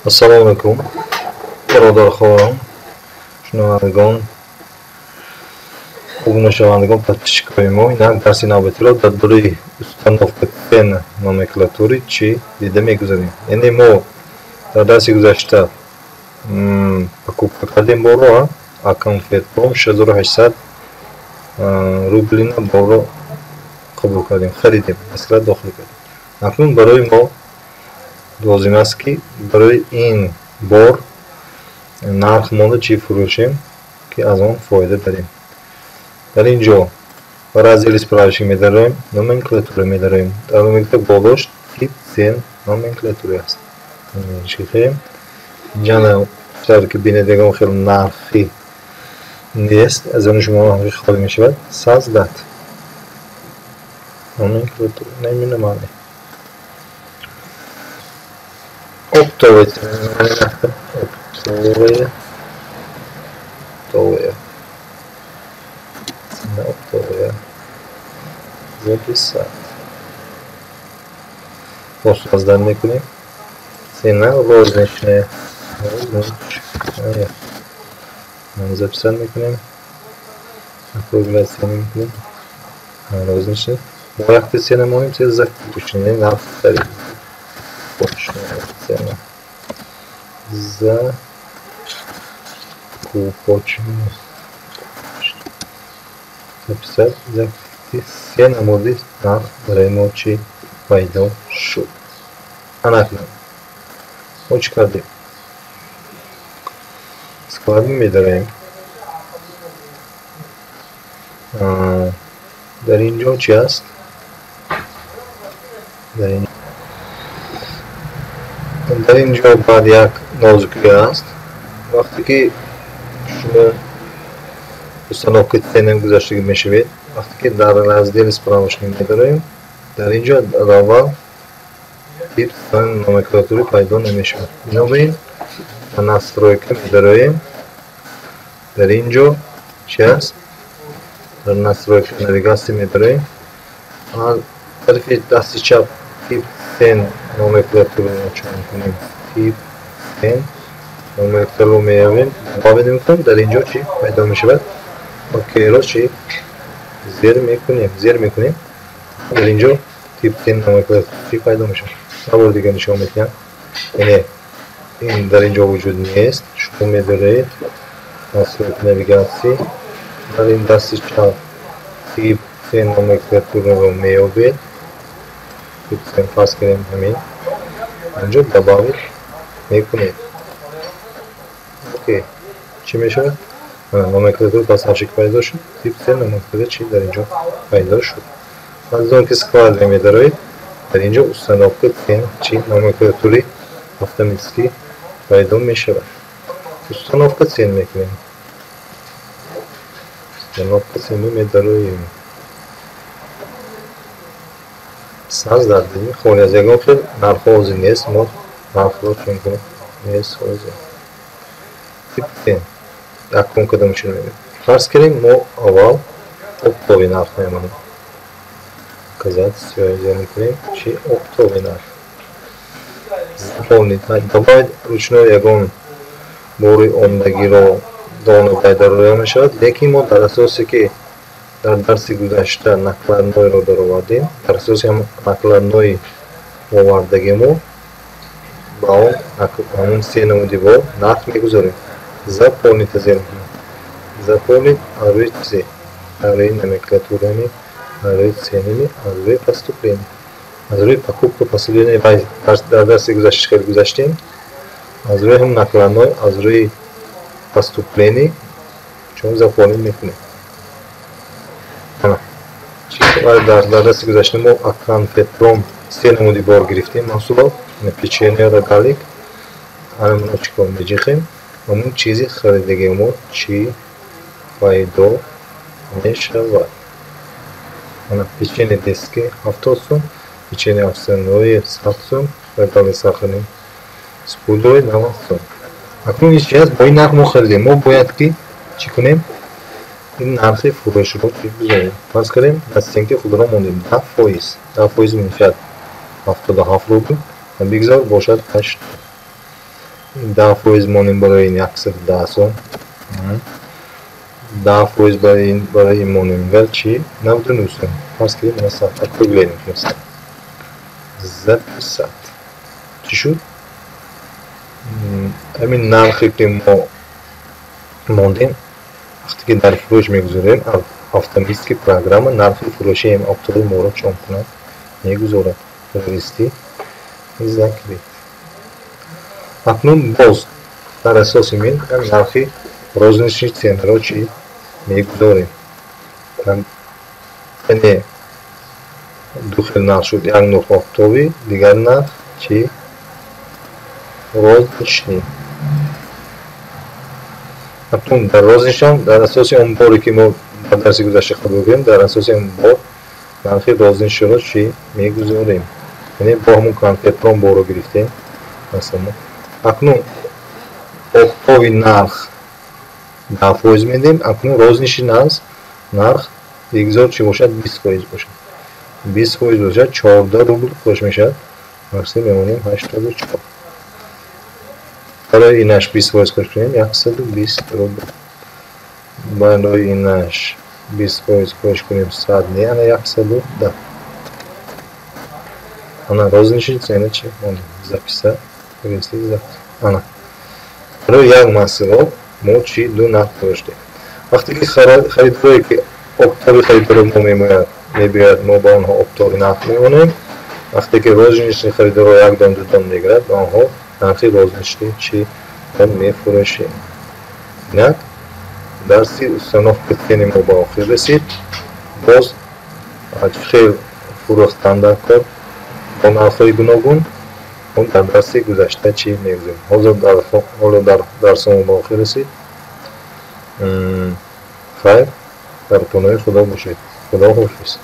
Ассалому алайкум, бародархоҳарон, шунавандагон, обунашавандагон, подписчикои мо. Инак дарси навбатиро дар бораи установка цен номенклатуры чӣ дида мегузарем. Яъне мо дар дарси гузашта покупка кардем борро, а конфетпром 6800 рублина борро қабул кардем, харидем, масалан дохил кардем. Акнун барои мо лозим аст, ки барои ин бор нарх монда чӣ фурӯшем, ки аз он фоида барем. Дар ин ҷо ба раздели справочник медароем, номенклатура медароем. Дар номенклатура болош тип цен номенклатура аст. Инҷа тавре ки бинед, ягон хел нархи нест, аз он шумо холӣ мешавад. Создать номенклатура наименование. Оптовая цена, оптовая, оптовая, цена оптовая, записать. Создать мекунем. Цена розничная, розничная. Записать мекунем. Округлять цену мекунем. Розничная. Мо якта цена монем, цена закупочная, нарх харид. Закупочная цена. Закупочная. Записать. Се намуди нарх барои мо чӣ пайдо шуд. Анакнун мо чӣ кардем? Склад медароем. Дар ин ҷо чӣ аст? Дар ин ҷо баъд як нозукӣ аст. Вақте ки шумо установка цена гузаштагӣ мешавед, вақте ки дар раздели справочник медароем, дар ин ҷо аввал тип номенклатура пайдо намешавад. Бинобар ин ба настройка медароем. Дар ин ҷо чӣ аст? Дар настройка навигатсия медароем. Аз тарафи дасти чап тип цен номенклатураро чӣ мекунем? Тип цен номенклатураро меёбем, добавить мекунем. Дар ин ҷо чӣ пайдо мешавад? Окейро чӣ зер мекунем, зер мекунем. Дар ин ҷо тип цен номенклатура чӣ пайдо мешавад? Бор дигар нишон медиҳам. Яъне ин дар ин ҷо вуҷуд нест. Шумо медоред настройка навигатсия, дар ин дасти чап тип цен номенклатураро меёбед. Тип цен фарз кардем ҳамин. Инҷо добавить мекунед. Окей. Чӣ мешавад? Номенклатура поставщик пайдо шуд. Тип цен номенклатура чӣ дар ин ҷо пайдо шуд. Аз он ки склад медароед, дар ин ҷо установка цен чӣ номенклатури автоматически пайдо мешавад. Установка цен мекунем. Установка цен медароем. Создать холӣ аз ягон хел нархҳо ҳозир нест. Мо нархро чӣ мекунем? Нест ҳозир. Тип цен якум кадом чӣ мегӯем? Фарз кардем мо аввал оптовый нарх мемонем. Указать всё зер мекунем. Чӣ оптовый нарх. Заполнить. Добавить ручной ягон бори омдагиро дона пайдо мешавад, лекин мо дар асосе ки дар дарси гузашта накладнойро даровардем, дар асоси ҳам накладной овардаги мо ба он ҳамон се намуди бор нарх мегузорем. Заполнить зер мекунем. Заполнить аз рӯи чизе? Аз рӯи номенклатурами, аз рӯи ценами, аз рӯи поступление. Аз рӯи покупка поступление дар дарси гузашта хеле гузаштем. Аз рӯи ҳам накладной, аз рӯи поступление чун заполнить мекунем. Дар дарси гузашта мо конфетпром се намуди бор гирифтем маҳсулот, печенье, рогалик. Ҳамаро чӣ кор меҷиқем? Ҳамон чизи харидагии мо чӣ пайдо мешавад. Печенье детский 70 сум, печенье овсяное 100 сум, рогалик сахарный с пудрой 90 сум. Акнун ин чи аст? Бо ин нарх мо харидем. Мо бояд ки чӣ кунем? Ин нархи фурӯшро бигузорем. Фарз кардем расценки худро мондем 10%. 10% мешавад 77 рубл ва бигзор бошад 8. 10% монем барои ин 110 сом, 10% барои ин монем гар чи 99 сом. Фарз кардем, ана 100 округление кунем. Записать. Чӣ шуд? Ҳамин нархе ки мо мондем, вақте ки дар фурӯш мегузорем, автоматически программа нархи фурӯши оптовый моро чӣ кунад? Мегузорад. Провести и закрыть. Акнун боз дар асоси мин нархи розничный цена ро чӣ мегузорем. Яъне ду хел нарх шуд: як нарх оптовый, дигар нарх чӣ? Розничный. Акнун дар розничный дар асоси он боре ки мо дар дарси гузашта қабул кардем, дар асоси он бор нархи розничный ро чӣ мегузорем. Яъне бо ҳамун конфетпром борро гирифтем. Масалан, акнун оптовый нарх 10% медиҳем, акнун розничный нарх бигзор чӣ бошад? 20% бошад. 20% бошад, 14 рубл фурӯш мешавад. Марси мемонем 84. Барои инаш 20% фурӯш кунем, 120 рубл. Барои инаш 20% фурӯш кунем, 100 не, ана 110. Ана розничный цена чӣ мондем? Записать, провести запись. Ана. Барои як маҳсулот мо чӣ ду нарх гузоштем. Вақте ки харидорое ки оптовый харидоро мо мебиёяд, мо ба онҳо оптовый нарх мемонем. Вақте ки розничный харидоро як дон, ду дон мегирад, ба онҳо нархи розничный чӣ мефурӯшем. Инак дарси установка цены мо ба охир расид. Боз хел фурӯхтан дар кор бо нархҳои гуногун мо дар дарси гузашта чӣ мегузорем. Ҳозир ҳоло дар дарсамон ба охир расид. Хайр, дар паноҳи Худо бошед. Худо ҳофиз.